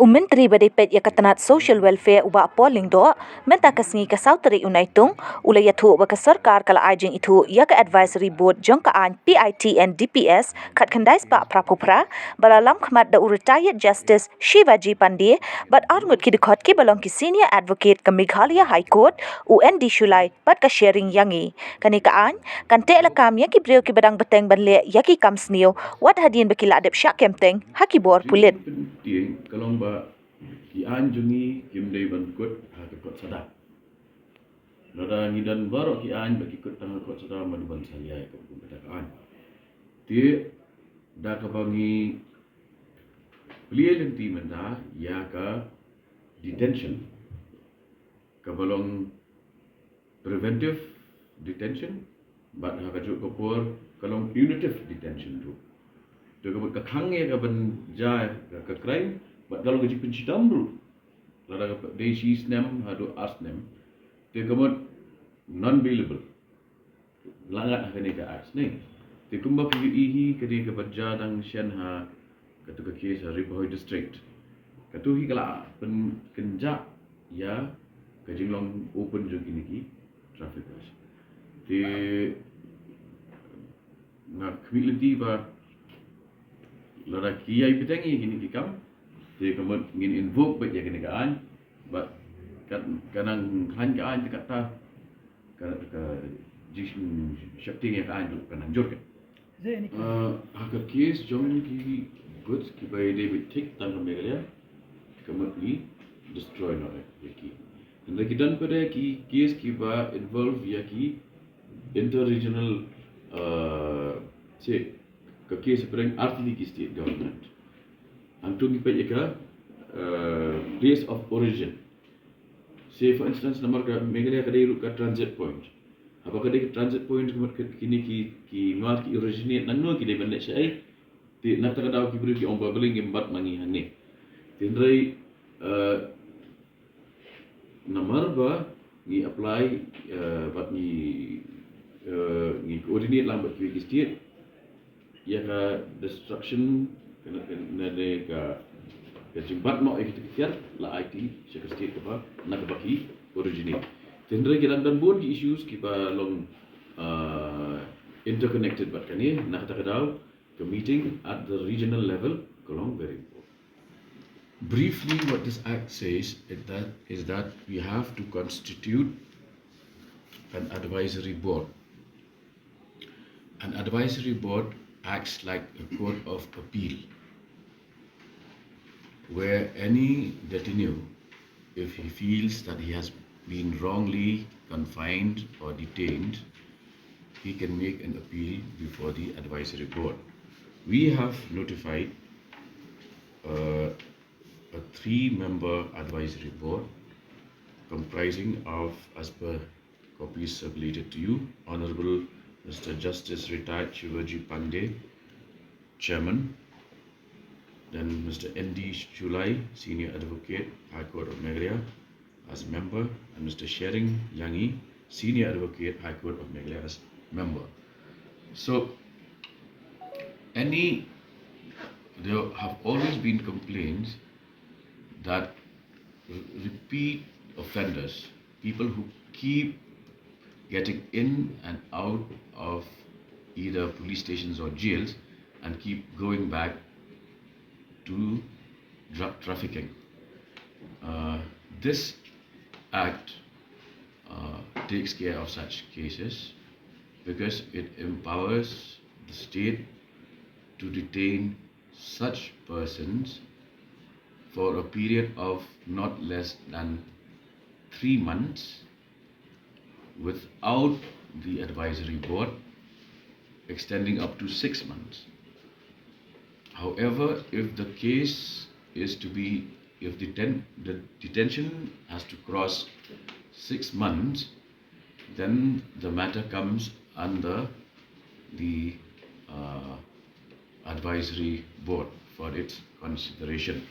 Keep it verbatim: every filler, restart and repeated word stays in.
U Myntri ba dei peit ïa ka tnat Social Welfare, u Bah Paul Lyngdoh, mynta ka sngi ka saw tarik u Naitung, u la ïathuh ba ka sorkar ka la ai jingithuh ïa ka Advisory Board jong ka aiñ P I T N D P S khatkhyndai spah phra phew phra, ba la lam khmat da u Retired Justice Shivaji Pandey bad arngut ki dkhot kiba long ki Senior Advocate ka Meghalaya High Court, u N D Shullai bad ka Shering Yangi. Kane ka aiñ kan teh lakam ïa ki briew kiba dang bteng ban leh ïa ki kam sniew, wat hadien ba ki la dep shah kem teng ha ki bor pulit. Pyntieng ka long ba ki aiñ jong ngi kim dei ban kut ha ka kot sada. Lada ngi don baroh ki aiñ ba ki kut tang ha kot sada, mano ban salia ïa ka kum kata ka aiñ. Te da kaba ngi plie lynti mynta ïa ka detention, kaba long preventive detention, bad ha kajuh ka por ka long punitive detention ruh. Te ka mut ka khang ïa ka ban jia ka, ka crime, bad ka long ka jingpynshitom ruh. Lada ka dei shi snem haduh ar snem, te ka mut non bailable. La ngat ha kane ka act ne. Te kumba phi ïohi hi, kane kaba jia dang shen ha katu ka case ha Ri Bhoi District. Katu hi ka la pynkynjah ïa ka jinglong open jong kine ki traffickers. Te nga khmih lynti ba lada ki ïai bteng ïa kine ki kam, te ka mut ngin invoke beit ïa kane ka aiñ, bad ka, ka nang khlaiñ ka aiñ te kata ka, ka jingsheptieng ïa ka aiñ ruh ka nang jur ka. Uh, ha ka case jong ki goods kiba ïadei beit thik tang ka Meghalaya, ka mut ngi destroy noh ïa ki. Hynrei ki don pat de ki case kiba involve ïa ki inter-regional, uh, se ka case pyrshah artylli ki state government. Hangtu ngi peit ïa ka, uh, place of origin. Say for instance, namar ka Meghalaya ka dei ruh ka transit point. Haba ka dei ka transit point, ka mut ka kine ki, ki mar ki originate nangno, ki dei ban leit shaei. Te na kata ka daw ki briew ki ong ba balei ngim bat ma ngi hangne. Te hynrei, eh, namar ba ngi apply, eh, bad ngi, eh, ngi coordinate lang bad kiwei ki state, ïa ka destruction, ka, ka, ne, ne, ka, ka jingbat noh ïa kita ki tiar la aiti sha ka state kaba na kaba ki originate. Te hynrei ki dang don bun ki issues kiba long, uh, interconnected bad kane, na kata ka daw ka meeting at the regional level ka long very important. Briefly, what this act says is that, is that we have to constitute an advisory board. An advisory board acts like a court of appeal, where any detineau, if he feels that he has been wrongly confined or detained, he can make an appeal before the advisory board. We have notified, uh, a three-member advisory board comprising of, as per copies circulated to you, Honorable Mister Justice Retired Shivaji Pandey, Chairman, then Mister N D Shullai, Senior Advocate, High Court of Meghalaya, as member, and Mister Shering Yangi, Senior Advocate, High Court of Meghalaya, as member. So, any, there have always been complaints that re-, repeat offenders, people who keep getting in and out of either police stations or jails and keep going back to drug trafficking. Uh, this act, uh, takes care of such cases because it empowers the state to detain such persons for a period of not less than three months without the advisory board, extending up to six months. However, if the case is to be, if the ten-, the detention has to cross six months, then the matter comes under the, uh, advisory board for its consideration.